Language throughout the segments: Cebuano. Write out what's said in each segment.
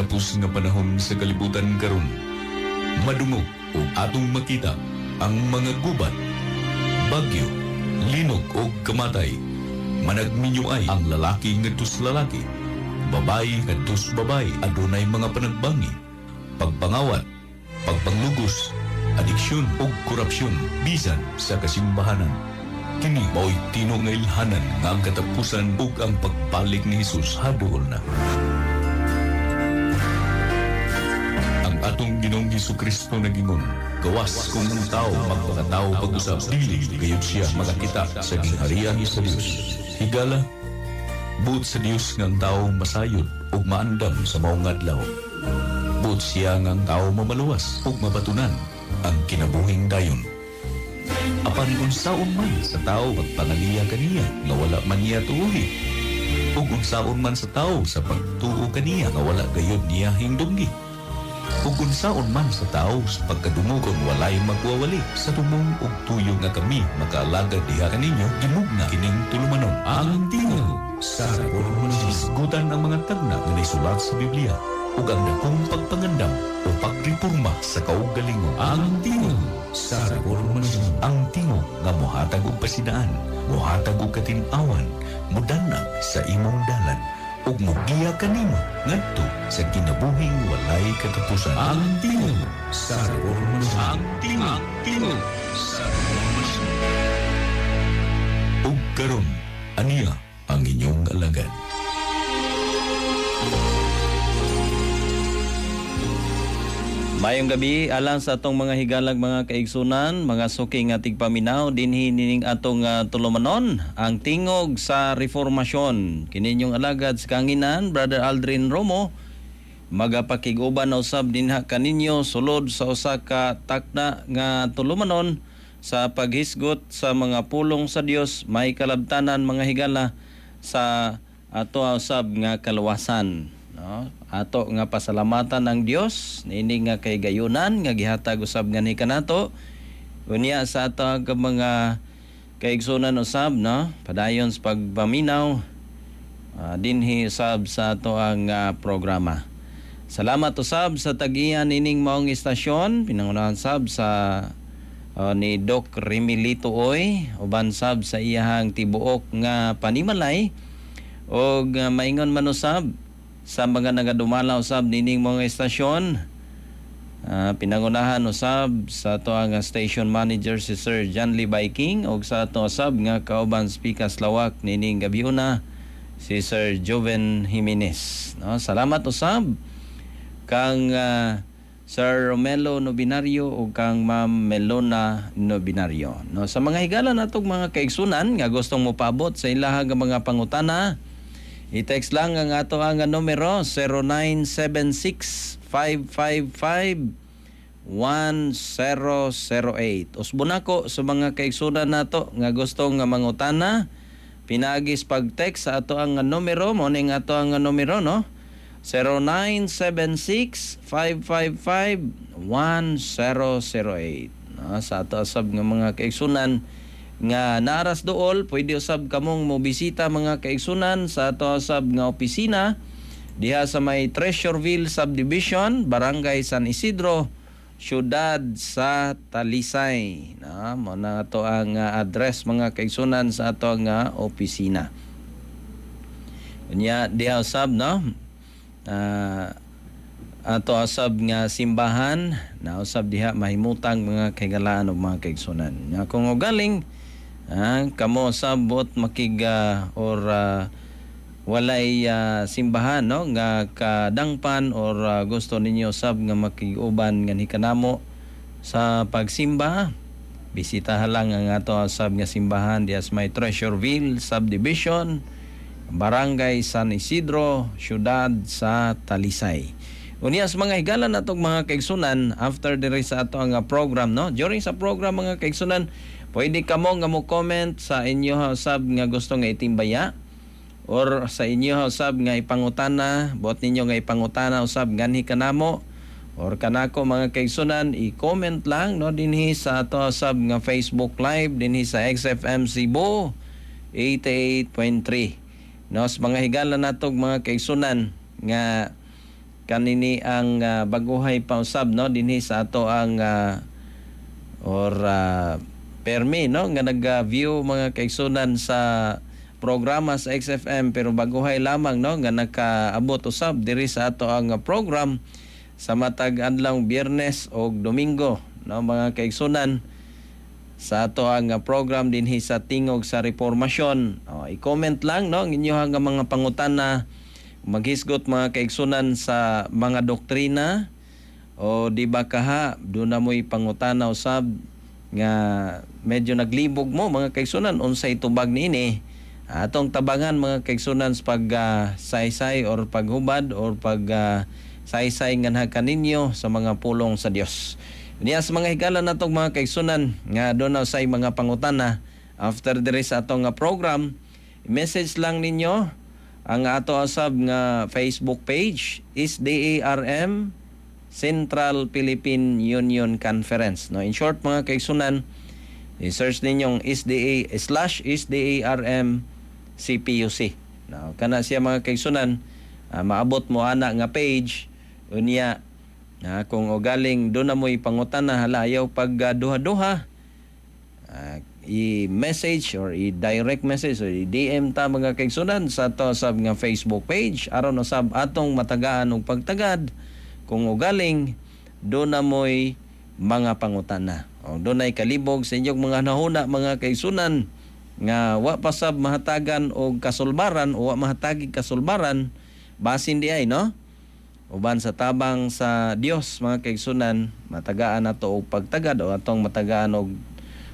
Kinapos nga panahon sa kalibutan karon, madungog ug atong makita ang mga gubat, bagyo, linog ug kamatay. Managminyo ay ang lalaki ngadto sa lalaki, babayi ngadto sa babayi. Adunay mga panagbangi, pagpangawat, pagpanglugos, adiksyon ug korupsyon bisan sa kasimbahanan. Kini mao'y tinuod nga ilhanan nga ang katapusan ug ang pagbalik ni Hesus haduol na. Ang atong Ginoong Hesukristo nagingon, gawas kung ang tao magpakatao pag-usab, dili gayud siya makakita sa gingharian sa Dios. Higala, buot sa Dios nga ang tao masayod ug maandam sa maong adlaw. Buot siya nga ang tao mamaluwas ug mabatunan ang kinabuhing dayon. Apan unsaon man sa tao pagpangaliya kaniya nga wala man niya tuuhi, ug unsaon man sa tao sa pagtuo kaniya nga wala gayud niya hingdunggi, ug unsaon man sa tao sa pagkadungog kung walay magwawali? Sa tumong ug tuyo nga kami makaalagad diha kaninyo, gimugna kining tulumanon, Ang Tingog sa Reformasyon. Hisgutan ang mga tagna nga naisulat sa Biblia ug ang dakong pagpangandam o pagreporma sa kaugalingon. Ang Tingog sa Reformasyon. Ang tingog nga mohatag og pasidaan, mohatag og katin-awan, mudanag sa imong dalan ug mogiya kanimo ngadto sa kinabuhing walay katapusan. Ang Tingog sa Reformasyon. Ang Tingog, Tingog sa Reformasyon. Ug karon, aniya ang inyong alagad. Mayong gabi alang sa atong mga higalag, mga kaigsunan, mga suki nga tigpaminaw dinhi nining atong tulumanon, Ang Tingog sa Reformasyon. Kini inyong alagad sa kanginan, Brother Aldrin Romo, magapakig-uban na usab dinha kaninyo sulod sa usa ka takna nga tulumanon sa paghisgot sa mga pulong sa Dios may kalabtanan, mga higala, sa ato usab nga kaluwasan, no? Ato nga pasalamatan ang Dios niini nga kay gayunan nga gihatag usab ngani kanato. Unya sa ato ang mga kaigsunan usab, no, padayon sa pagpaminaw dinhi usab sa ato ang programa. Salamat usab sa tag-iya nining maong istasyon, pinangunahan sab sa ni Doc Remilito Oy uban sab sa iyahang tibuok nga panimalay og maingon man usab sa mga nagadumala usab nining mga istasyon. Pinangunahan usab sa ato ang station manager, si Sir John Lee Viking, og sa ato usab nga kauban speaker lawak nining gabiuna, si Sir Joven Jimenez, no? Salamat usab kang Sir Romelo Nobinario ug kang Ma'am Melona Nobinario, no? Sa mga higala natong mga kaigsunan nga gustong mopabot sa ilahang mga pangutana, i-text lang ang ato ang numero, 0976 555 1008. Usbon nako sa mga kaigsunan nato nga gusto nga mangutana pinaagis pag-text sa ato ang numero. Mo ning ato ang numero, no, 0976 555 1008, no? Sa ato usab nga mga kaigsunan nga naras dool, pwede usab kamong mobisita, mga kaigsunan, sa ato usab nga opisina diha sa may Treasureville Subdivision, Barangay San Isidro, Syudad sa Talisay. No, mo na ato ang address, mga kaigsunan, sa ato nga opisina. Unya diha usab, no, ato usab nga simbahan na usab diha mahimutang, mga kahigalaan ug mga kaigsunan. Nya kung galing kamo usab buot makig or walay simbahan, no, nga kadangpan or gusto ninyo usab nga makig-uban nganhi kanamo sa pagsimba, bisitahan lang ang ato usab nga simbahan diha sa may Treasureville Subdivision, Barangay San Isidro, Syudad sa Talisay. Unya sa mga higala natong mga kaigsunan, after diri sa ato ang program, no, during sa program, mga kaigsunan, pwede kamo nga mo comment sa inyo usab nga gusto nga itimbaya or sa inyo usab nga ipangutana, buot ninyo nga ipangutana usab nganhi kanamo or kanako, mga kaigsunan. I-comment lang, no, dinhi sa ato usab nga Facebook Live dinhi sa XFM Cebu 88.3, no? Sa mga higala natog mga kaigsunan nga Kanini ang baguhay pa usab, no, dinhi sa ato ang or permi, no, nga nag-view, mga kaigsunan, sa programa sa XFM, pero baguhay lamang, no, nga nakaabot usab diri sa ato ang program sa matag adlaw Biyernes og Domingo, no, mga kaigsunan, sa ato ang program dinhi sa Tingog sa Reformasyon. O, i-comment lang, no, ang inyong nga mga pangutana, maghisgot, mga kaigsunan, sa mga doktrina o di ba kaha duna mo'y pangutana usab nga medyo naglibog mo, mga kaigsunan, unsay tubag niini. Atong tabangan, mga kaigsunan, sa pag saysay or paghubad or pag saysay nganha kaninyo sa mga pulong sa Dios. Niya sa mga higala natong mga kaigsunan nga duna say mga pangutana after diri sa atong nga program, message lang ninyo ang ato usab nga Facebook page is DARM Central Philippine Union Conference. No, in short, mga kaigsunan, i-search ninyong SDA/SDARM CPUC. No, kana siya, mga kaigsunan, maabot mo ana nga page. Unya na kung o galing duna mo'y pangutana, hala, ayaw pag duha-duha, i-message or i-direct message or i-DM ta, mga kaigsunan, sa ato sa nga Facebook page aron usab atong matagaan og pagtagad kung ugaling duna mo'y mga pangutana o dunay kalibog sa inyong mga nahuna, mga kaigsunan, nga wa pa sab mahatagan og kasulbaran o wa mahatagig kasulbaran. Basin di ay, no, uban sa tabang sa Dios, mga kaigsunan, matagaan nato og pagtagad o atong matagaan og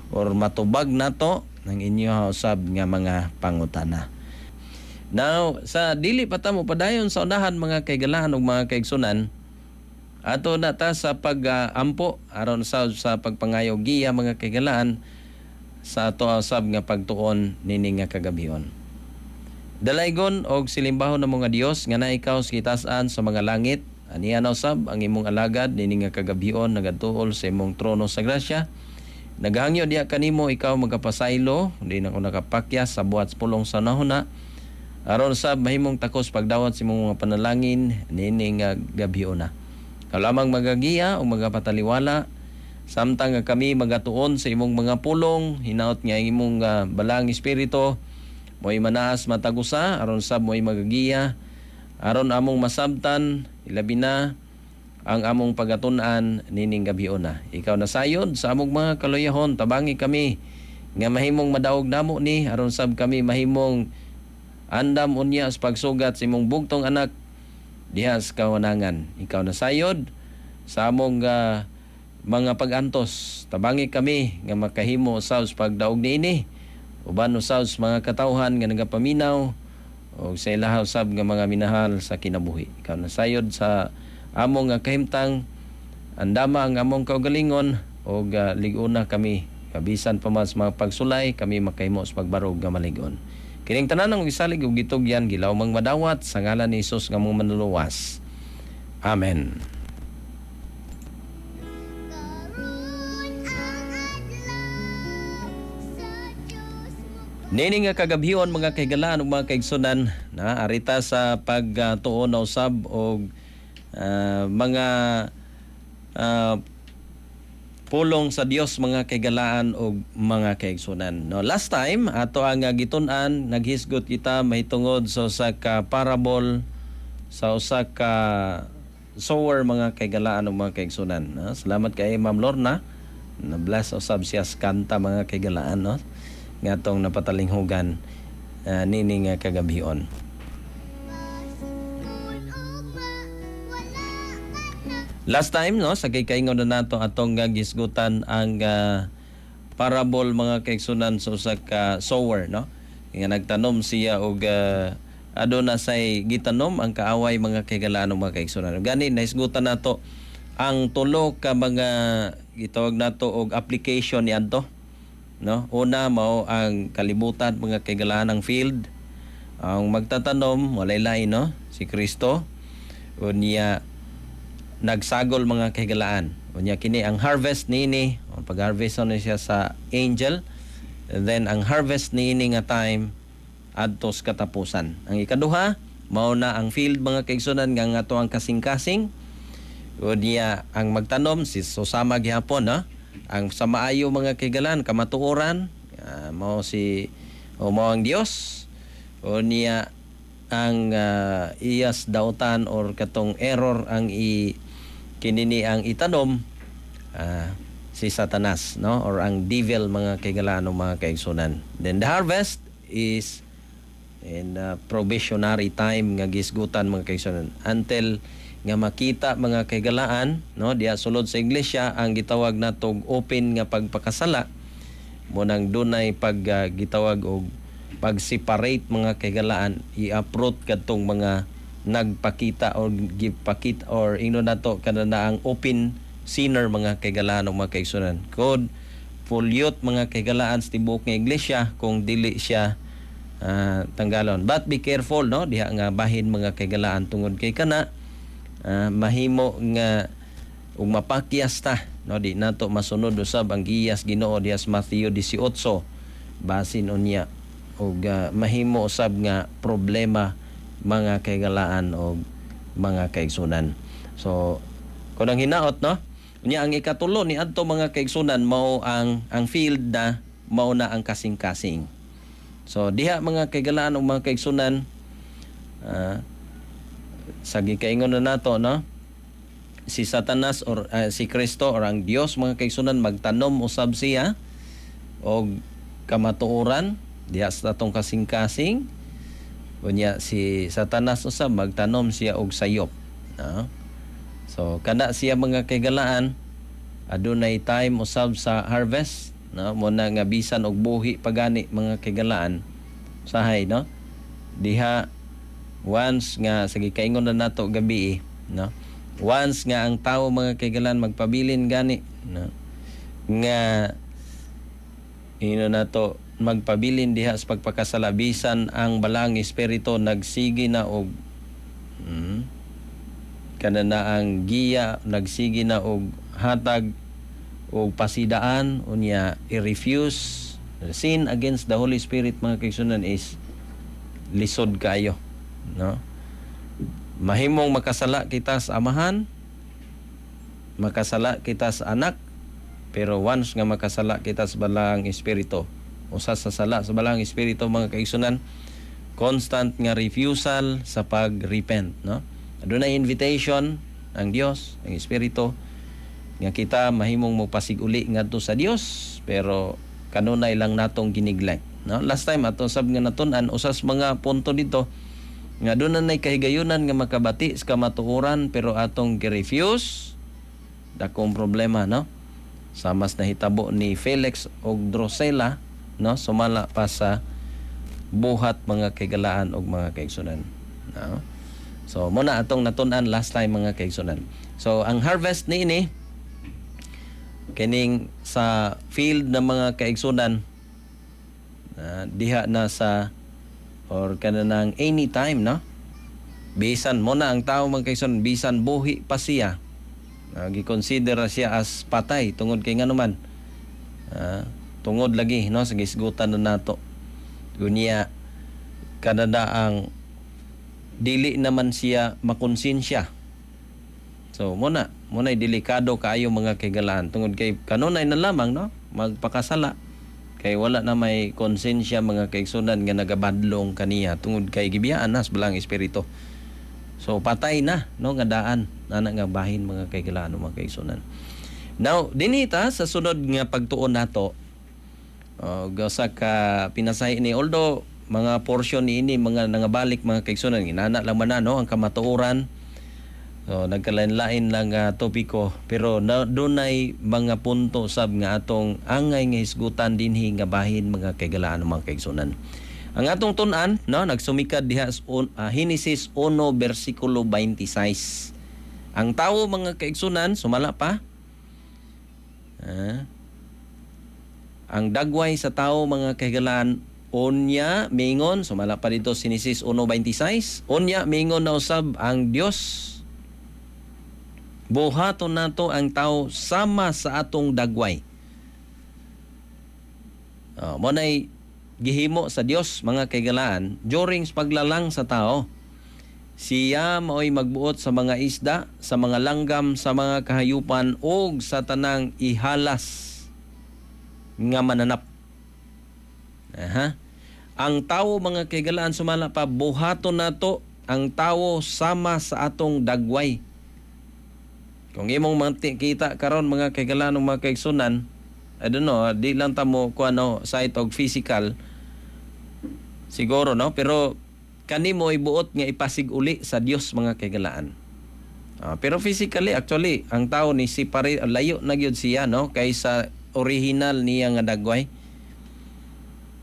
or matubag nato ng inyo usab nga mga pangutana. Now, sa dili pa ta mo padayon sa unahan, mga kaigalahan ug mga kaigsunan, ato na ta sa pag-ampo aron sa pagpangayo giya, mga kaigalaan, sa ato usab nga pagtuon nini nga kagabhion. Dalaygon og silimbahon ng mga Dios nga na ikaw sa kitasan sa mga langit. Aniya na usab ang imong alagad nini nga kagabhion nagatuol sa imong trono sa grasya. Nagahangyo diha kanimo, ikaw magapasaylo, di na ko nakapakyas sa buhat sa pulong sa nahuna. Aron sab mahimong takos pagdawat sa imong mga panalangin niini nga gabhiona. Ikaw lamang magagiya o magapataliwala samtang nga kami magatuon sa imong mga pulong. Hinaot nga ang imong balang espiritu mo'y manaas matagusa aron sab mo'y magagiya aron among masabtan, ilabi na ang among pagatun-an nining gabhiona. Ikaw na sayod sa among mga kaluyahon, tabangi kami nga mahimong madaog namo ni aron sab kami mahimong andam unya sa pagsugat sa imong bugtong anak diha sa kawanangan. Ikaw na sayod sa among mga pag-antos. Tabangi kami nga makahimo sa pagdaog niini uban usab sa mga katawhan nga nagapaminaw o sa ilaha usab nga mga minahal sa kinabuhi. Ikaw na sayod sa among nga kahimtang, andama ang among kaugalingon og lig-una kami kabisan pa man sa mga pagsulay, kami makahimo sa pagbarog nga malig-on. Kining tanan ang gisalig ug gitugyan, gilaw mang madawat sa ngalan ni Hesus nga among manluluwas. Amen. Karon ang adlaw sa Diyos mo. Nini nga kagabhion, mga kahigalaan ug mga kaigsunan, na arita sa pagtuon na usab og mga pulong sa Dios, mga kahigalaan ug mga kaigsunan. No, last time ato ang gitun-an, naghisgot kita mahitungod sa usa ka parable sa usa ka sower, mga kahigalaan ug mga kaigsunan. No? Salamat kay Ma'am Lorna. Na bless usab siya sa kanta, mga kahigalaan, no, nga atong napatalinghugan nini nga kagabhion. Kung ugma wala ka na. Last time, no, sa kay kaingon na nato atong gisgutan ang parable, mga kaigsunan, sa usa ka sower, no, nga nagtanom siya og aduna say gitanom ang kaaway, mga kahigalaan ug mga kaigsunan. Gani nahisgutan nato ang tulo ka mga gitawag nato og application niadto, no. Una mao ang kalibutan, mga kahigalaan, ang field. Ang magtatanom walay lain, no, si Kristo. Unya nagsagol, mga kahigalaan. Unya kini ang harvest niini, ang pag-harvest ni siya sa angel. And then ang harvest niini nga time adto sa katapusan. Ang ikaduha Mao na ang field, mga kaigsunan, nga nga ang kasing-kasing. Unya ang magtanom si Susama gihapon, no? Ang sa maayo, mga kaigalan, kamatuoran, mao si o mao ang Dios. Unya ang iyas dautan or katong error ang i kinini ang itanom, si Satanas, no, or ang devil, mga kaigalan o mga kaigsunan. Then the harvest is in probationary time nga gisgutan, mga kaigsunan, until nga makita, mga kaigalaan, no, diha sulod sa iglesia ang gitawag natog open nga pagpakasala mo nang dunay pag gitawag og pag-separate, mga kaigalaan, i-uproot kadtong mga nagpakita or gipakita or ingno nato kana na ang open sinner, mga kaigalaan o mga kaigsunan, could pollute, mga kaigalaan, sa tibuok nga iglesia kung dili siya tanggalon. But be careful, no, diha nga bahin, mga kaigalaan, tungod kay kana mahimo nga ug mapakyas ta, no, di nato masunod usab ang giyas Ginoo diha sa Matthew 18. Basin unya og mahimo usab nga problema, mga kaigalaan og mga kaigsunan. So kun ang hinaot, no, unya ang ikatulo ni adto, mga kaigsunan, mao ang field na mao na ang kasing-kasing. So diha, mga kaigalaan og mga kaigsunan, sa gikaingon na nato, no, si Satanas or si Kristo or ang Dios, mga kaigsunan, magtanom usab siya og kamatuoran diha sa atong kasing-kasing. Unya si Satanas usab magtanom siya og sayop, no? So kana siya, mga kaigalaan, adunay time usab sa harvest, no, mo na nga bisan og buhi pagani, mga kaigalaan, sahay, no, diha once nga sa gikaingon na nato gabi, no, once nga ang tao, mga kaigalaan, magpabilin gani, no, nga ino nato magpabilin diha sa pagpakasala bisan ang Balaang Espiritu nagsige na og kana na ang giya, nagsige na og hatag og pasidaan, unya i-refuse. Sin against the Holy Spirit, mga kaigsunan, is lisod kaayo, no? Mahimong makasala kita sa Amahan, makasala kita sa Anak, pero once nga makasala kita sa Balaang Espiritu, usa sa sala sa Balaang Espiritu, mga kaigsunan, constant nga refusal sa pag-repent, no? Adunay invitation ang Dios, ang Espiritu, nga kita mahimong mopasig-uli ngadto sa Dios, pero kanunay lang natong gineglect, no? Last time ato sab nga natun-an usas mga punto dito nga doon na kahigayunan nga makabati sa kamatuoran pero atong gi-refuse, dakong problema, no, sa mas nahitabo ni Felix og Drusilla, no, sumala pa sa buhat, mga kaigalaan og mga kaigsunan, no? So mo na atong natun-an last time, mga kaigsunan. So ang harvest niini kining sa field ng mga kaigsunan, diha na sa or kanang anytime, no, bisan mo na ang tao, mga kaigsunan, bisan buhi pa siya, gi-consider siya as patay tungod kay nganuman, tungod lagi, no, sa gisgutan na nato. Unya kanada ang dili naman siya makonsensya. So mo na delikado kaayo, mga kaigalaan, tungod kay kanunay na lamang, no, magpakasala kay wala na may konsensya, mga kaigsunan, nga nagabadlong kaniya tungod kay gibiyaan na sa Balaang Espiritu. So patay na, no, nga daan ana nga bahin, mga kaigalaan o mga kaigsunan. Now dinhi ta sa sunod nga pagtuon nato usa ka pinasahi ni, although mga portion niini mga nangabalik, mga kaigsunan, inana lang man na, no, ang kamatuoran. So nagkalain-lain lang nga topiko, pero na, dunay mga punto sab nga atong angay nga hisgutan dinhi nga bahin, mga kaigalaan, mga kaigsunan. Ang atong tun-an, no, nagsumikad diha sa Henesis 1 bersikulo 26. Ang tawo, mga kaigsunan, sumala pa. Ang dagway sa tao, mga kahigalaan, unya mingon, sumala pa dito Genesis 1:26, unya mingon na usab ang Dios, "Buhaton nato ang tao sama sa atong dagway." Oh, mo nay gihimo sa Dios, mga kaigalaan, during sa paglalang sa tao. Siya maoy magbuot sa mga isda, sa mga langgam, sa mga kahayupan ug sa tanang ihalas nga mananap. Aha. Ang tawo, mga kahigalaan, sumala pa, buhaton nato ang tawo sama sa atong dagway. Kung imong kita karon, mga kahigalaan ug mga kaigsunan, I don't know, di lang ta mo kuano sight og physical siguro, no, pero kanimo ibuot nga ipasig-uli sa Dios, mga kahigalaan. Pero physically, actually, ang tao ni si pare layo na gyud siya, no, kaysa original niya nga dagway.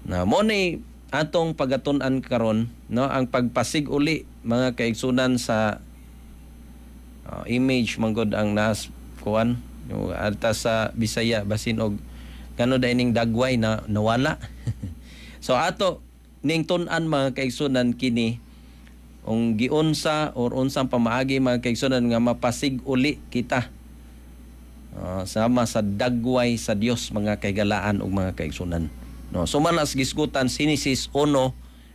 Na mo ni atong pagatun-an karon, no, ang pagpasig-uli, mga kaigsunan, sa image manggod ang nas kuan yung alta sa Bisaya, basin og kano da ining dagway na nawala. So ato ning tun-an, mga kaigsunan, kini ung giunsa or unsang pamaagi, mga kaigsunan, nga mapasig-uli kita sama sa dagway sa Dios, mga kahigalaan ug mga kaigsunan, no? Sumala sa gisgutan Genesis 1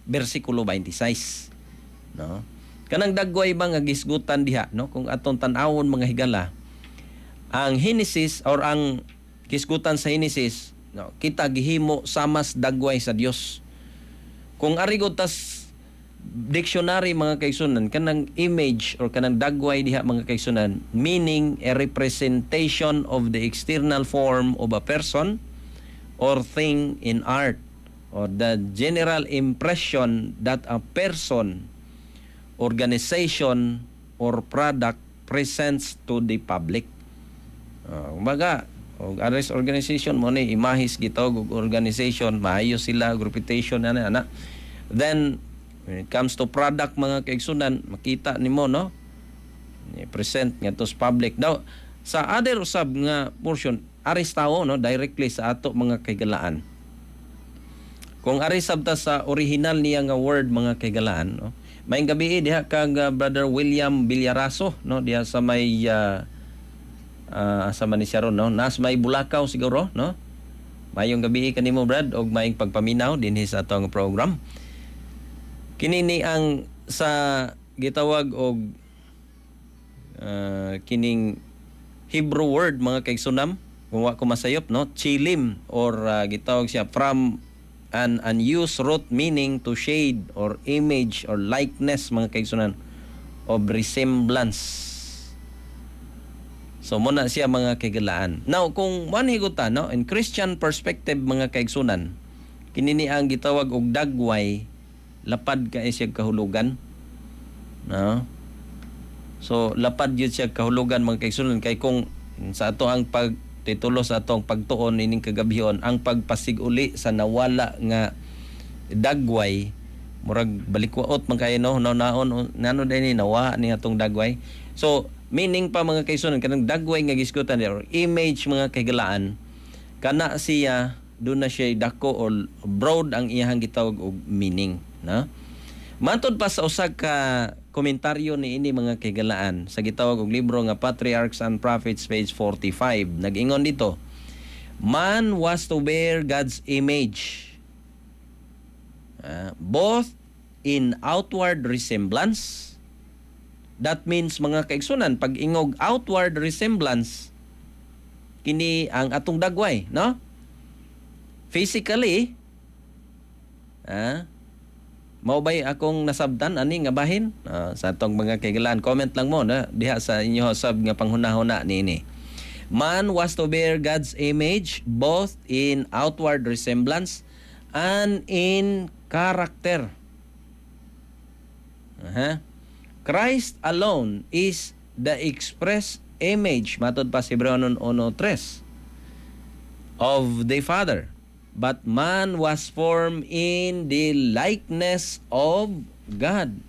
bersikulo 26, no, kanang dagway ba nga gisgutan diha, no, kung atong tan-awon, mga higala, ang Genesis or ang gisgutan sa Genesis, no, kita gihimo samas dagway sa Dios. Kung ari gud tas dictionary, mga kaigsunan, kanang image or kanang dagway diha, mga kaigsunan, meaning a representation of the external form of a person or thing in art or the general impression that a person, organization or product presents to the public. Kumbaga, og ares organization mo ni imahis gitawag og organization, maayo sila og reputation ana ana. Then when it comes to product, mga kaigsunan, makita nimo, no, i-present ngadto sa public. Now, sa other usab nga portion, aris tao, no, directly sa ato, mga kahigalaan. Kung ari sabta sa original niya nga word, mga kahigalaan, no. Maayong gabi diha kag Brother William Villaraso, no, diha sa may sa man ni siya ron, no, nas may Bulacau siguro, no. Maayong gabi kanimo, Brad, og maayong pagpaminaw dinhi sa atong program. Kini ni ang sa gitawag og kining Hebrew word, mga kaigsunam, kung wa ko masayop, no, chilim or gitawag siya from an unused root meaning to shade or image or likeness, mga kaigsunan, of resemblance. So muna siya, mga kaigalaan. Now, kung manhigutan, no, in Christian perspective, mga kaigsunan, kini ni ang gitawag og dagway, lapad kay siya kahulugan, no? So lapad yun siya kahulugan, mga kaigsunan, kay kung sa ato ang pag titulo sa atong pagtuon ining kagabhion, ang pagpasig-uli sa nawala nga dagway, murag balikwaot man kayo, no, naon nano din ni nawa ni atong dagway. So meaning pa, mga kaigsunan, kanang dagway nga gisgutan or image, mga kahigalaan, kana siya doon na siya dako or broad ang iyahang gitawag og meaning, no. Matod pa sa usa ka komentaryo ni ini, mga kahigalaan, sa gitawag og libro nga Patriarchs and Prophets, page 45, nag-ingon dito, man was to bear God's image both in outward resemblance. That means, mga kaigsunan, pag ingog outward resemblance, kini ang atong dagway, no, physically. Mao bay akong nasabtan ani nga bahin? Sa atong mga kaigalan, comment lang mo na diha sa inyo sab nga panghunahuna niini. Man was to bear God's image both in outward resemblance and in character. Aha. Christ alone is the express image, matod pa si Hebreo 1:3, of the Father. But man was formed in the likeness of God.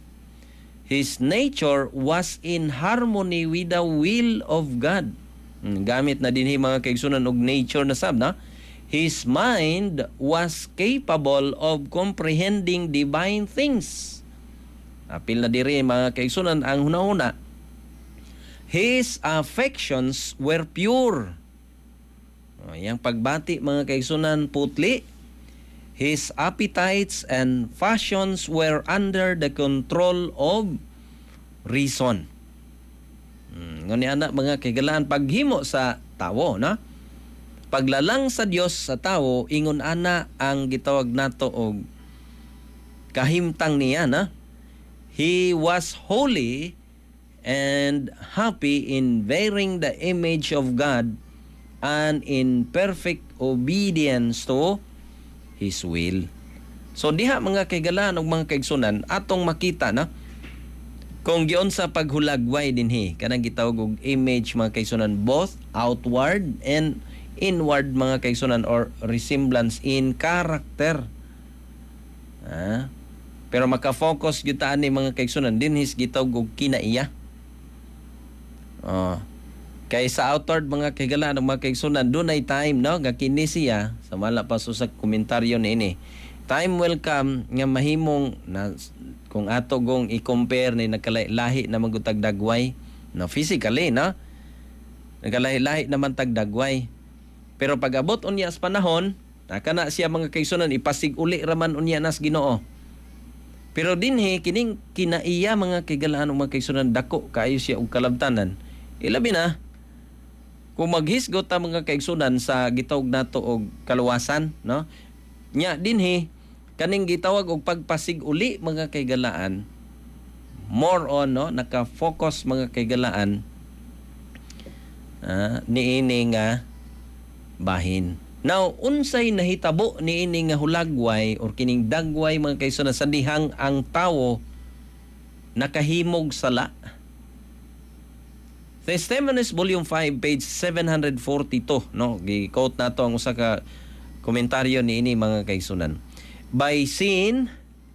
His nature was in harmony with the will of God. Gamit na din mga kaigsunan og nature na sab na. His mind was capable of comprehending divine things. Apil na diri, mga kaigsunan, ang hunahuna. His affections were pure. O, iyang pagbati, mga kaigsunan, putli. His appetites and passions were under the control of reason. Ngunit ana, mga kahigalaan, paghimo sa tawo, no? Paglalang sa Dios sa tawo, ingon ana ang gitawag nato og kahimtang niya, na. He was holy and happy in bearing the image of God and in perfect obedience to His will. So diha, mga kahigalaan ug mga kaigsunan, atong makita na kung giun sa paghulagway dinhi kanang gitawag og image, mga kaigsunan, both outward and inward, mga kaigsunan, or resemblance in character. Ah. Pero maka-focus gyud ta ani, mga kaigsunan, dinhi sa gitawag og kinaiya. Oh. Kay sa outward, mga kahigalaan ug mga kaigsunan, dunay time, no, nga kini siya sa mala pa sa komentaryo niini. Time will come nga mahimong na kung ato gong i-compare ni nagkalahi na magutag dagway, no, physically, no, nagkalahi-lahi naman tag dagway. Pero pag abot unya sa panahon, kana siya, mga kaigsunan, ipasig-uli raman unya nas Ginoo. Pero dinhi kining kinaiya, mga kahigalaan ug mga kaigsunan, dako kaayo siya og kalabtanan. Ilabi na kung maghisgot ta, mga kaigsunan, sa gitawag nato og kaluwasan, no? Nya dinhi kaning gitawag og pagpasig-uli, mga kahigalaan, more on, no, naka-focus, mga kahigalaan, niini nga bahin. Now, unsay nahitabo niini nga hulagway or kining dagway, mga kaigsunan, sa dihang ang tawo nakahimog sala? Testimonies Volume 5, page 742, no, gi-quote nato ang usa ka komentaryo niini, mga kaigsunan. By sin,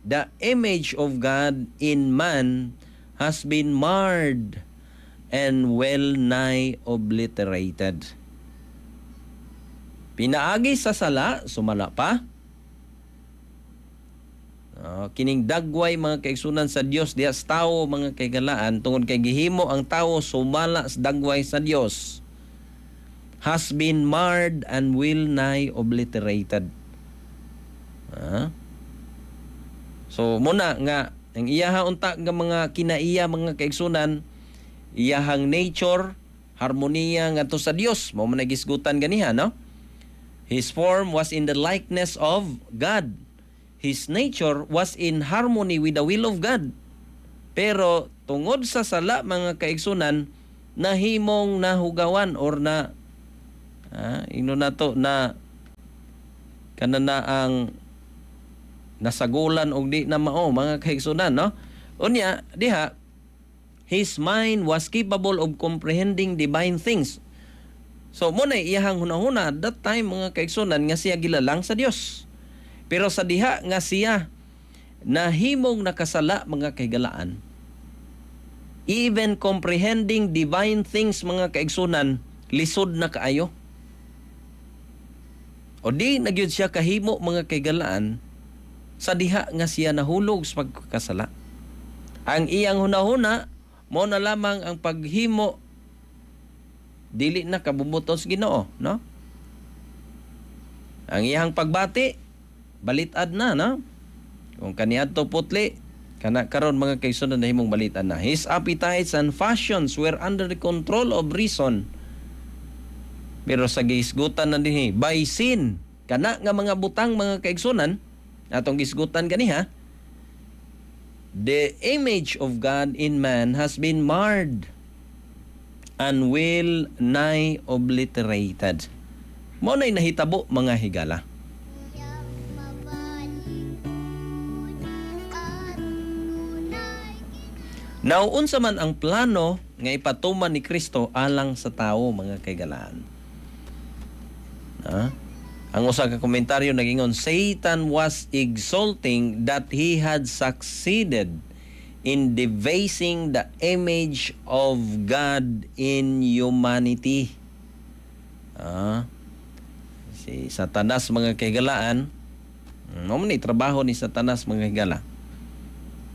the image of God in man has been marred and well nigh obliterated. Pinaagi sa sala, sumala pa. Kining dagway, mga kaigsunan, sa Dios diha sa tawo, mga kahigalaan, tungod kay gihimo ang tawo sumala sa dagway sa Dios, has been marred and well nigh obliterated. Ah. So muna nga ang iyaha unta nga mga kinaiya, mga kaigsunan, iyahang nature, harmoniya ngadto sa Dios, mao man gisgutan ganiha, no? His form was in the likeness of God. His nature was in harmony with the will of God. Pero tungod sa sala, mga kaigsunan, nahimong nahugawan or na ino na to na kana na ang nasagulan og di na mao, mga kaigsunan, no? Unya diha, his mind was capable of comprehending divine things. So mo na iyahang hunahuna at that time, mga kaigsunan, nga siya gilalang sa Dios. Pero sa diha nga siya nahimong nakasala, mga kahigalaan, even comprehending divine things, mga kaigsunan, lisod na kaayo. O di na gyud siya kahimo, mga kahigalaan, sa diha nga siya nahulog sa pagkasala. Ang iyang hunahuna mo na lamang ang paghimo dili na kabubut-on sa Ginoo, no? Ang iyang pagbati balitad na, no? Kung kaniadto putli, kana karon, mga kaigsunan, nahimong balitad na. His appetites and passions were under the control of reason. Pero sa gisgutan na dinhi, by sin, kana nga mga butang, mga kaigsunan, atong gisgutan ganiha, the image of God in man has been marred and well nigh obliterated. Mo na'y nahitabo, mga higala. Yang mabalik at tunay. Now, unsa man ang plano nga ipatuman ni Kristo alang sa tao, mga kahigalaan? Ha? Ang usa ka komentaryo nagingon, "Satan was exulting that he had succeeded in debasing the image of God in humanity." Ah, si Satanas, mga kahigalaan, mao man ni trabaho ni Satanas, mga higala.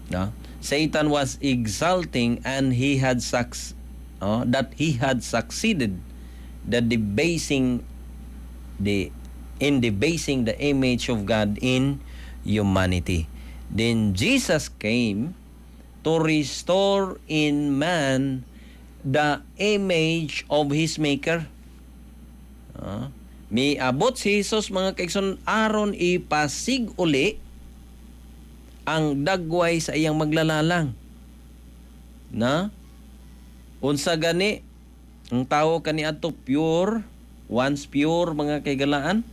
No? Satan was exulting and he had suc- oh, that he had succeeded the debasing the in debasing the image of God in humanity. Then Jesus came to restore in man the image of his maker. Miabot si Jesus, mga kaigsoon, aron ipasig-uli ang dagway sa iyang maglalalang. Na? Unsa gani ang tao kaniadto pure, once pure, mga kaigalaan.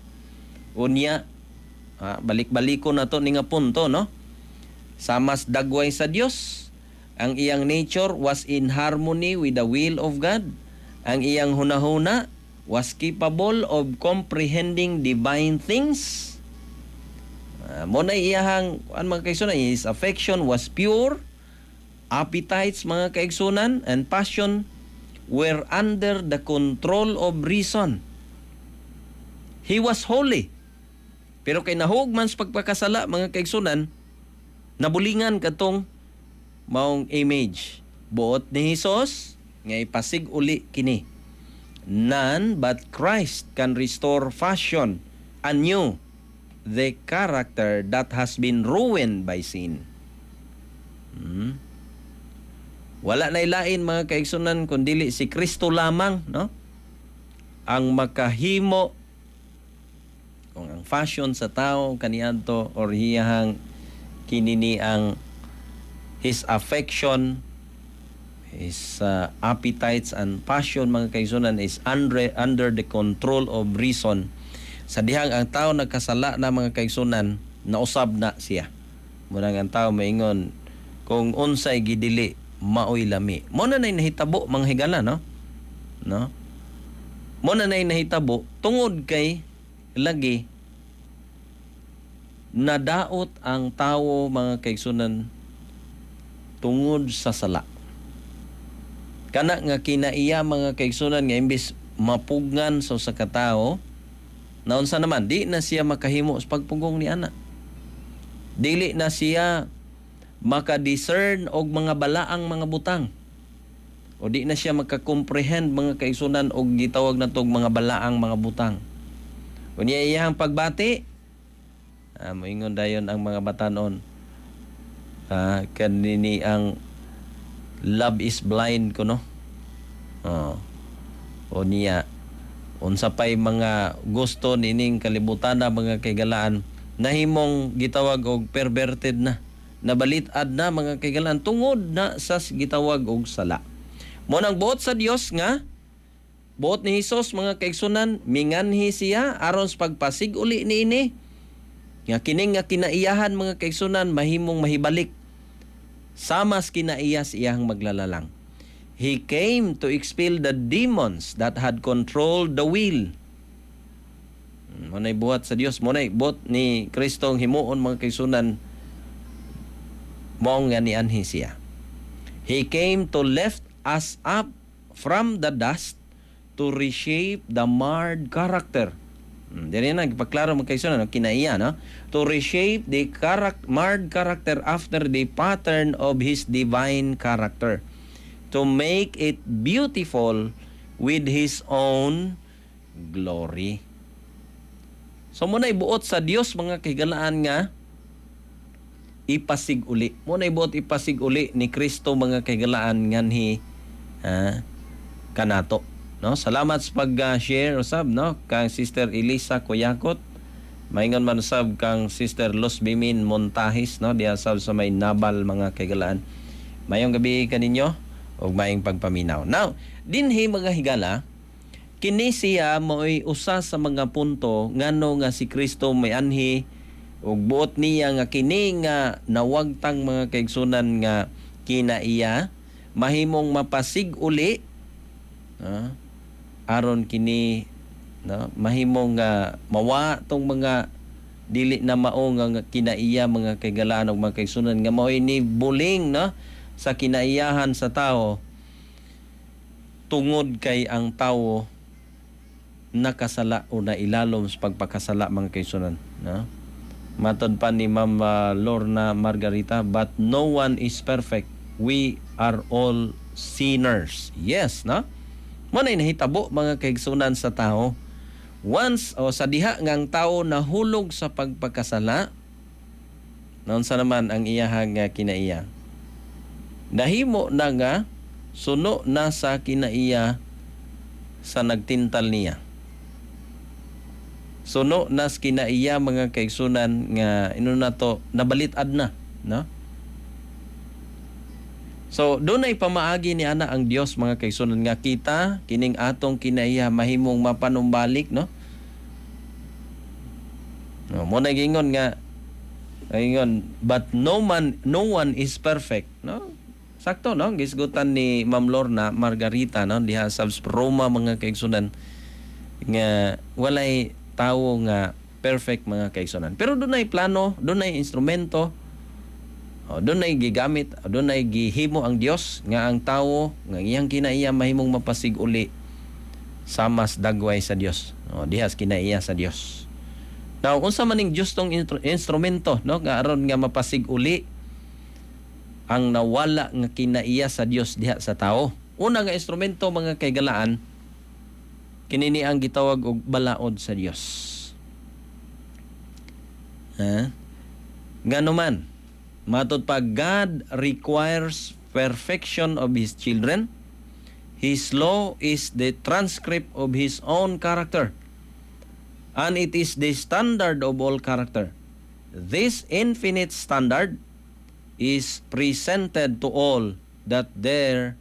Unya, balik-baliko na to ni nga punto, no? Samas dagway sa Dios. Ang iyang nature was in harmony with the will of God. Ang iyang hunahuna was capable of comprehending divine things. Mo na iyahang an, mga kaigsunan, his affection was pure. Appetites, mga kaigsunan, and passion were under the control of reason. He was holy. Pero kay nahug man sa pagpakasala, mga kaigsunan, nabulingan katong maong image. Buot ni Hesus nga ipasig uli kini. None but Christ can restore, fashion anew the character that has been ruined by sin. Wala na ilain, mga kaigsunan, kundili si Kristo lamang, no? Ang makahimo kung ang fashion sa tao kaniadto or hiyahang kinini ang his affection, his appetites and passion, mga kaigsunan, is under the control of reason. Sa dihang ang tao nagkasala na, mga kaigsunan, nausab na siya. Murang ang tao maingon kung unsay gidili maoy lami. Mo na nay nahitabo, mga higala, no? No? Mo na nay nahitabo tungod kay lagi nadaot ang tao, mga kaigsunan, tungod sa sala. Kana nga kinaiya, mga kaigsunan, nga imbis mapugngan sa usa ka tawo, naunsa naman, di na siya makahimo sa pagpugong ni ana. Dili na siya maka-discern og mga balaang mga butang. O di na siya maka-comprehend, mga kaigsunan, og gitawag na tog mga balaang mga butang. Unya iyang pagbati, moingon dayon ang mga batanon. Kanini ang love is blind ko, no. Oh. O niya unsa pay mga gusto nining kalibutan na, mga kaigalaan, nahimong gitawag og perverted na, nabalit-ad na, mga kaigalaan, tungod na sa gitawag og sala. Mo nang buot sa Dios nga buot ni Hesus, mga kaigsunan, minganhi siya aron sa pagpasig uli niini nga kining nga kinaiyahan, mga kaigsunan, mahimong mahibalik samas kinaiya sa iyang maglalalang. He came to expel the demons that had controlled the will. Mo na'y buhat sa Dios, mo na'y buot ni Kristong himuon, mga kaigsunan, mao nga nianhi siya. He came to lift us up from the dust, to reshape the marred character. Diri na gipaklaro, mga kaigsunan, no? Kinaiya, no? To reshape the marred character after the pattern of his divine character. To make it beautiful with his own glory. So mo na ibuot sa Dios, mga kahigalaan, nga ipasig uli. Mo na ibuot ipasig uli ni Kristo, mga kahigalaan, nganhi kanato. No? Salamat sa pag-share usab, no, kang Sister Elisa Kuyakot. Maingon man usab kang Sister Los Bimin Montahis, no, diha sab sa may Nabal, mga kahigalaan. Mayong gabi kaninyo ug maayong pagpaminaw. Now, dinhi, mga higala, kini siya mo'y usa sa mga punto ngano nga si Kristo may anhi ug buot niya nga kini nga nawagtang, mga kaigsunan, nga kinaiya mahimong mapasig uli, aron kini, no, mahimong nga mawa tong mga dili na mao nga kinaiya, mga kaigalaan ug mga kaigsunan, nga mao'y ni buling, no, sa kinaiyahan sa tao tungod kay ang tao nakasala o nailalom sa pagpakasala, mga kaigsunan, no? Matod pa ni Ma'am Lorna Margarita, "But no one is perfect. We are all sinners." Yes, no? Mo na nahitabo, mga kaigsunan, sa tao. Once o sa diha nga ang tao nahulog sa pagpakasala, naunsa naman ang iyahang kinaiya? Nahimo na nga suno na sa kinaiya sa nagtintal niya. Suno na sa kinaiya, mga kaigsunan, nga ino na to nabalit-ad na, no? So dunay pamaagi ni ana ang Dios, mga kaigsunan, nga kita kining atong kinaiya mahimong mapanumbalik, no? No, mo na gingon nga ingon, "But no man, no one is perfect," no? Sakto, no? Gisgutan ni Ma'am Lorna Margarita, no, diha sa Roma, mga kaigsunan, nga walay tawo nga perfect, mga kaigsunan. Pero dunay plano, dunay instrumento, oh, dunay gigamit, dunay gihimo ang Dios nga ang tawo nga iyang kinaiya mahimong mapasig-uli sa mas dagway sa Dios. Oh, diha sa kinaiya sa Dios. Now, unsa man ning Dios tong instrumento, no, nga aron nga mapasig-uli ang nawala nga kinaiya sa Dios diha sa tao? Una nga instrumento, mga kaigalaan, kini ni ang gitawag og balaod sa Dios. Ha? Ngano man, matod pa, God requires perfection of His children. His law is the transcript of His own character, and it is the standard of all character. This infinite standard is presented to all that there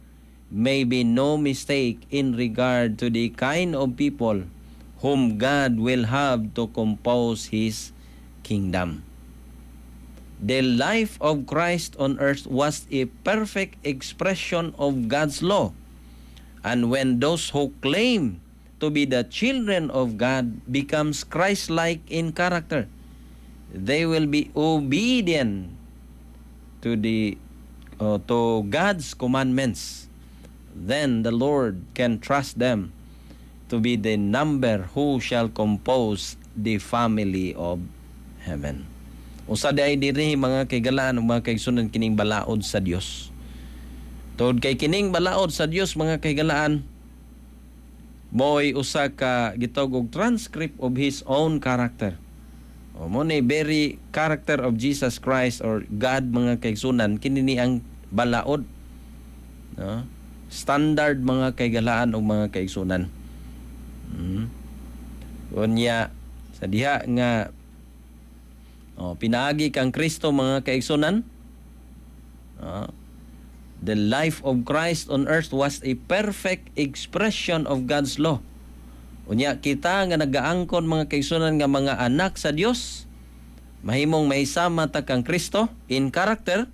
may be no mistake in regard to the kind of people whom God will have to compose His kingdom. The life of Christ on earth was a perfect expression of God's law. And when those who claim to be the children of God becomes Christ-like in character, they will be obedient to God's commandments. Then the Lord can trust them to be the number who shall compose the family of heaven. Usa di ay diri, mga kaigalaan ug mga kaigsunan, kining balaod sa Dios. Tungod kay kining balaod sa Dios, mga kaigalaan, mo'y usa ka gitawag og transcript of His own character. O mo ni very character of Jesus Christ or God, mga kaigsunan, kini ni ang balaod. No? Standard, mga kaigalaan ug mga kaigsunan. Unya sa diha nga, oh, pinaagi kang Kristo, mga kaigsunan. Oh, the life of Christ on earth was a perfect expression of God's law. Unya kita nga nagaangkon, mga kaigsunan, nga mga anak sa Dios, mahimong mahisama ta kang Kristo in character.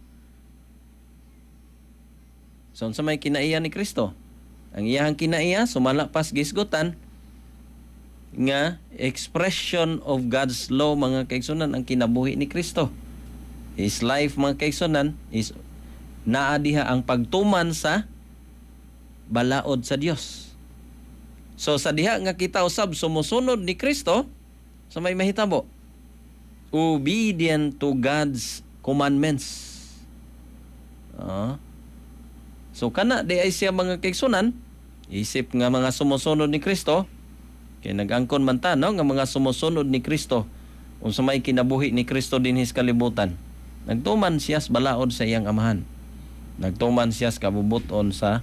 So unsa may kinaiya ni Kristo? Ang iyang kinaiya sumala pas gisgutan nga expression of God's law, mga kaigsunan, ang kinabuhi ni Kristo. His life, mga kaigsunan, is naa diha ang pagtuman sa balaod sa Dios. So sa diha nga kita usab sumusunod ni Kristo, sa may mahitabo, obedient to God's commandments. Ah. So kana di ay siya, mga kaigsunan, isip nga mga sumusunod ni Kristo, kay nag-angkon man ta, no, nga mga sumusunod ni Kristo, unsa may kinabuhi ni Kristo dinhi sa kalibutan. Nagtuman siya sa balaod sa iyang amahan. Nagtuman siya sa kabubuton sa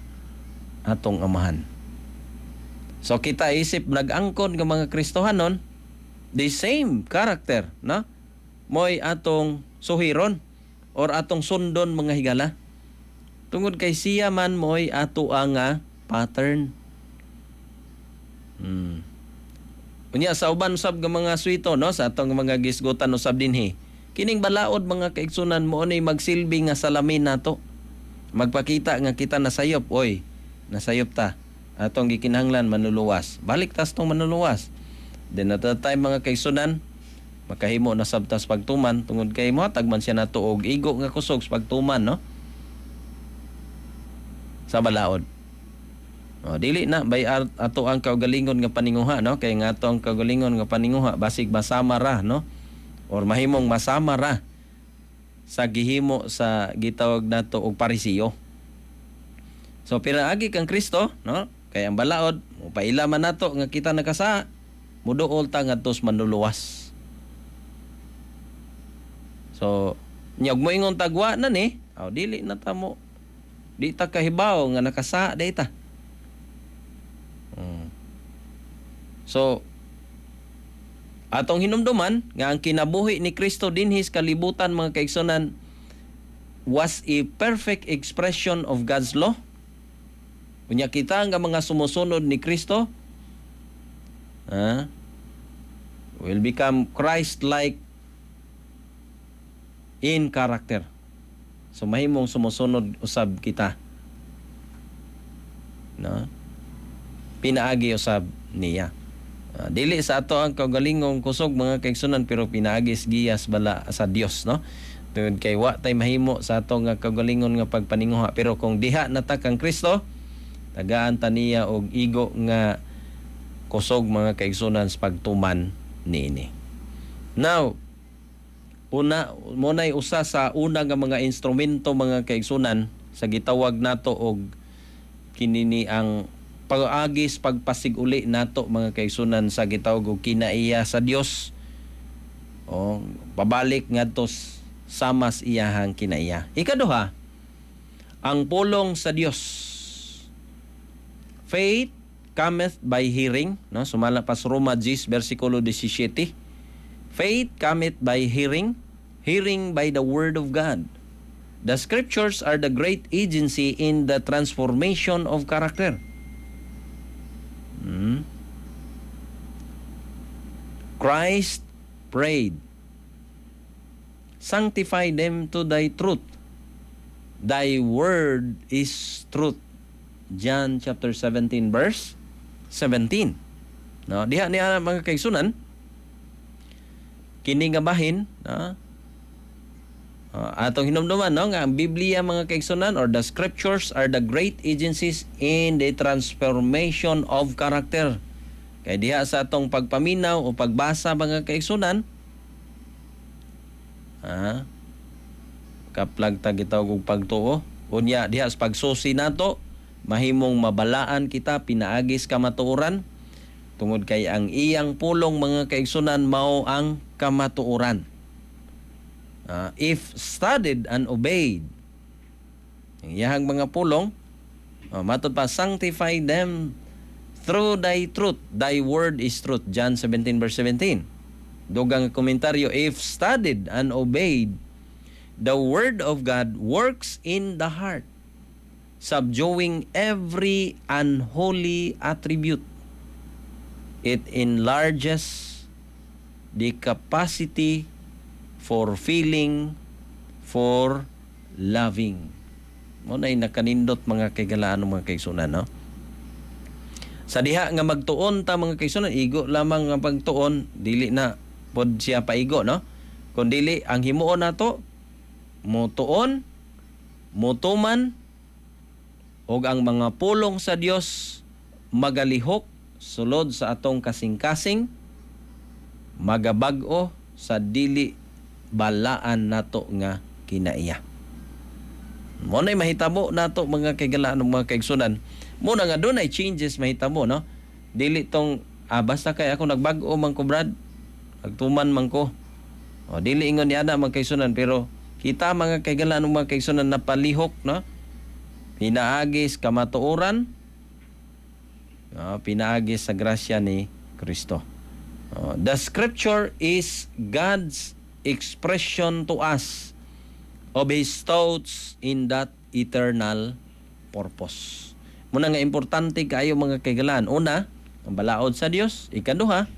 atong amahan. So kita isip nag-angkon nga mga Kristohanon, the same character, no? Mo'y atong suhiron or atong sundon, mga higala. Tungod kay siya man mo'y ato ang pattern. Unya sa uban usab nga mga swito, no, sa atong mga gisgutan usab dinhi. Kining balaod, mga kaigsunan, mo ni magsilbi nga salamin nato. Magpakita nga kita nasayop, oy, nasayop ta. Atong gikinahanglan manluluwas. Balik tas tong manluluwas. Then at that time, mga kaigsunan, makahimo na sab tas pagtuman tungod kay mohatag man siya nato og igo nga kusog sa pagtuman, no, sa balaod. O, dili na bay ato ang kaugalingon nga paninguha, no, kay nga ato ang kaugalingon nga paninguha basig masama ra, no, or mahimong masama ra sa gihimo sa gitawag nato og Parisiyo. So pinaagi kang Kristo, no, kay ang balaod mopaila man nato nga kita nakasa, muduol ta ngadto sa manluluwas. So, nyag mo ingon tagwa na ni, aw dili na ta mo Di ta kahibaw nga nakasa di ta. So atong hinumduman nga ang kinabuhi ni Kristo dinhi sa kalibutan, mga kaigsunan, was a perfect expression of God's law. Unya kita nga mga sumusunod ni Kristo will become Christ-like in character. So mahimong sumusunod usab kita. No? Pinaagi usab niya. Dili sa ato ang kaugalingong kusog, mga kaigsunan, pero pinaagi sa giyas bala sa Dios, no? Tungod kay wa tay mahimo sa ato nga kaugalingon nga pagpaninguha, pero kung diha na ta kang Kristo, tagaan ta niya og igo nga kusog, mga kaigsunan, sa pagtuman niini. Now, una mo nay usa sa una nga mga instrumento, mga kaigsunan, sa gitawag nato og kini ni ang pag-agis pagpasig-uli nato, mga kaigsunan, sa gitawag og kinaiya sa Dios o pabalik ngadto samas iyahang kinaiya. Ikaduha, ang pulong sa Dios. Faith cometh by hearing, no? Sumala pa sa Roma 10 versikulo 17. Faith cometh by hearing, hearing by the word of God. The scriptures are the great agency in the transformation of character. Christ prayed, "Sanctify them to thy truth. Thy word is truth." John chapter 17 verse 17. No, diha niya, mga kaigsunan, kini nga bahin, no? Atong hinumduman, no, nga ang Biblia, mga kaigsunan, or the scriptures are the great agencies in the transformation of character. Kay diha sa atong pagpaminaw o pagbasa, mga kaigsunan, kaplag ta gitawag og pagtuo. Unya diha sa pagsusi nato, mahimong mabalaan kita pinaagis kamatuoran tungod kay ang iyang pulong, mga kaigsunan, mao ang kamatuoran. If studied and obeyed, ang iyahang mga pulong, matod pa, "Sanctify them through thy truth. Thy word is truth." John 17 verse 17. Dugang komentaryo, if studied and obeyed, the word of God works in the heart, subduing every unholy attribute. It enlarges the capacity for feeling, for loving. Mo na'y nakanindot, mga kaigalaan, mga kaigsunan, no? Sa diha nga magtuon ta, mga kaigsunan, igo lamang nga pagtuon, dili na pod siya paigo, no? Kung dili, ang himuon nato, motuon, motuman, og ang mga pulong sa Dios magalihok sulod sa atong kasing-kasing, magabag-o sa dili balaan nato nga kinaiya. Mo na'y mahitabo nato, mga kaigalaan, mga kaigsunan. Mo na nga dunay changes mahitabo, no? Dili tong basta kay ako nagbag-o man ko, Brad. Nagtuman man ko. O dili ingon ni ana, mga kaigsunan, pero kita, mga kaigalaan, mga kaigsunan, napalihok, no? Pinaagis kamatuoran, no? Pinaagis sa grasya ni Kristo. Oh, the scripture is God's expression to us of His thoughts in that eternal purpose. Muna nga importante kaayo, mga kaigalaan. Una, ang balaod sa Dios. Ikaduha,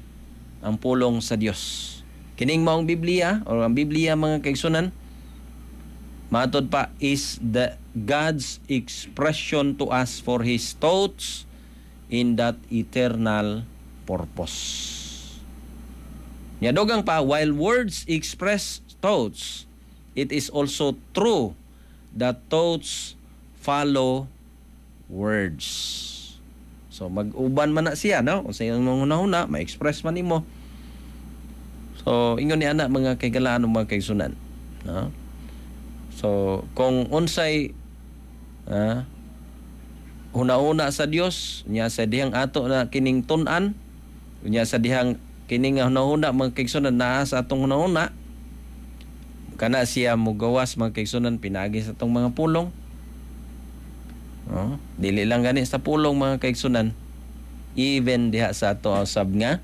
ang pulong sa Dios. Kining maong Biblia or ang Biblia, mga kaigsunan, matod pa, is the God's expression to us for His thoughts in that eternal purpose. Nya dugang pa, while words express thoughts, it is also true that thoughts follow words. So mag-uban man na siya, no? Kung sa iyong mga hunahuna, ma-express man nimo. So ingon ni ana, mga kaigalaan, mga kaigsunan, no? So kung unsay huna-huna sa Dios nya sa dihang ato na kining tun-an, nya sa dihang kini nga hunahuna, mga kaigsunan, naa sa atong hunahuna, kana siya mugawas, mga kaigsunan, pinaagi sa atong mga pulong. No? Dili lang gani sa pulong, mga kaigsunan, even diha sa ato usab nga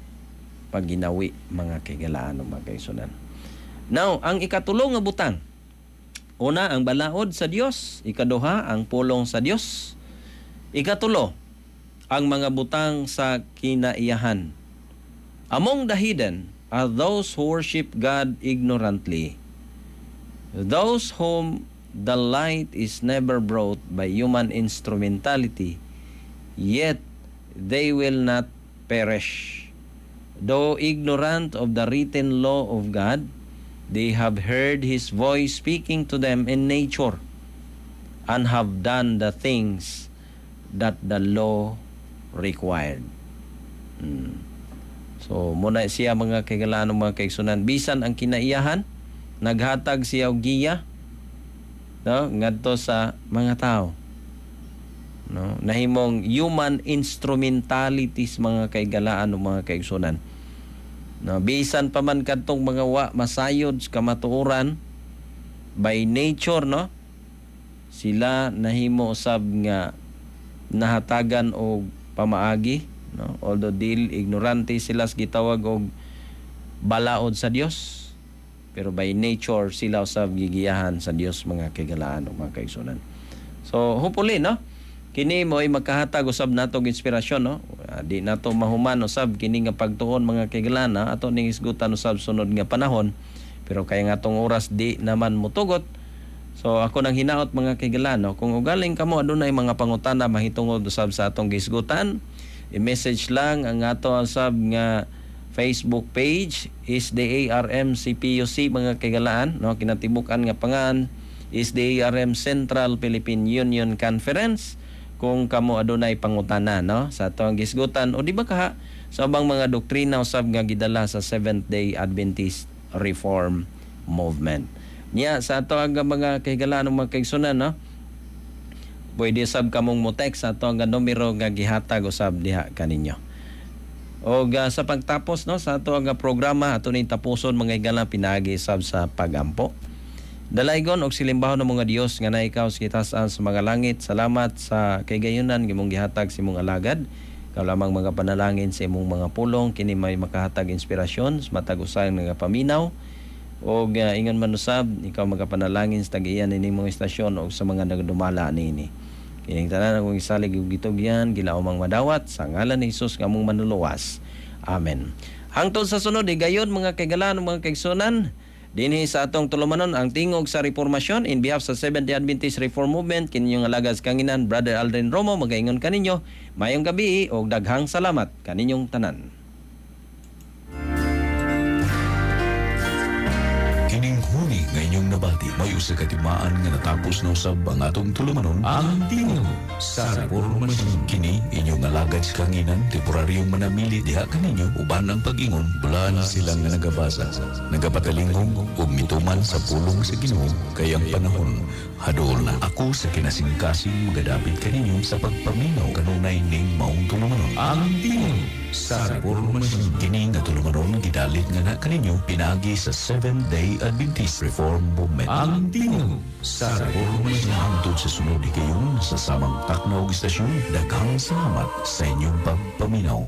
pagginawi, mga kaigalaan, mga kaigsunan. Now, ang ikatulo nga butang. Una, ang balaod sa Dios. Ikaduha, ang pulong sa Dios. Ikatulo, ang mga butang sa kinaiyahan. Among the heathen are those who worship God ignorantly, those whom the light is never brought by human instrumentality, yet they will not perish. Though ignorant of the written law of God, they have heard His voice speaking to them in nature and have done the things that the law required. So, muna siya, mga kaigalaan, mga kaigsunan. Bisan ang kinaiyahan, naghatag siya og giya, no, ngadto sa mga tao. No, nahimong human instrumentalities, mga kaigalaan, mga kaigsunan. No, bisan pa man kadtong mga wa masayod sa kamatuoran by nature, no, sila nahimo usab nga nahatagan og pamaagi, no, although dil ignorante sila sa gitawag og balaod sa Dios, pero by nature sila usab gigiyahan sa Dios, mga kaigalaan ug mga kaigsunan. So hopefully, no, kini mo ay makahatag usab nato og inspirasyon, no. Di nato mahuman usab kini nga pagtuon, mga kaigalaan, ha? Ato ning isgutan usab sunod nga panahon, pero kay nga atong oras di naman mutugot. So ako nang hinaot, mga kaigalaan, no, kung ugaling kamo adunay mga pangutana mahitungod usab sa atong gisgutan, i-message lang ang ato usab nga Facebook page is the ARM CPUC, mga kaigalaan, no, kinatibuk-an nga pangan is the ARM Central Philippine Union Conference, kung kamo adunay pangutana, no, sa atong gisgutan o di ba kaha sa ubang mga doktrina usab nga gidala sa Seventh Day Adventist Reform Movement. Niya sa ato ang mga kahigalaan, mga kaigsunan, no, pwede sab kamong mo text sa ato ang numero nga gihatag usab diha kaninyo. O sa pagtapos, no, sa ato ang programa, ato ning tapuson, mga higala, pinaagi sab sa pagampo. Dalaygon og silimbahon ng mga Dios nga na ikaw sa kitasan sa mga langit. Salamat sa kaygayunan imong gihatag sa imong alagad. Ikaw lamang mga panalangin sa imong mga pulong kini may makahatag inspirasyon sa matag usa nga paminaw. Og ingon man usab, ikaw magapanalangin sa tag-iya nining mga istasyon og sa mga nagadumala niini. Kining tanan akong isalig ug gitugyan, gilaumang madawat sa ngalan ni Hesus nga among manluluwas. Amen. Hangtod sa sunod, higayon, mga kaigalan, mga kaigsunan, dinhi sa atong tulumanon, ang Tingog sa Reformasyon, in behalf sa Seventh-day Adventist Reform Movement, kinyong alagad sa kanginan, Brother Aldrin Romo, magaingon kaninyo, mayong gabi og daghang salamat kaninyong tanan. Kining huni nga inyong nabati may usa ka timaan nga natapos na usab ang atong tulumanon, ang Tingog sa Reformasyon. Kini inyong alagad sa kanginan, temporaryong manamili diha kaninyo uban ang pag-ingon bulan sila nga nagabasa, nagapatalingong ug mituman sa pulong sa Ginoo kay ang panahon hadool na. Ako sa kinasingkasing magadapit kaninyo sa pagpaminaw kanunay ning maong tulumanon, ang Tingog sa Reformasyon. Kini nga tulumanon gidalit nga na kaninyo pinaagi sa Seventh Day Adventist Reform Movement. Ang Tingog sa Reformasyon. Hangtod sa sunod higayon sa samang takna og istasyon, daghang salamat sa inyong pagpaminaw.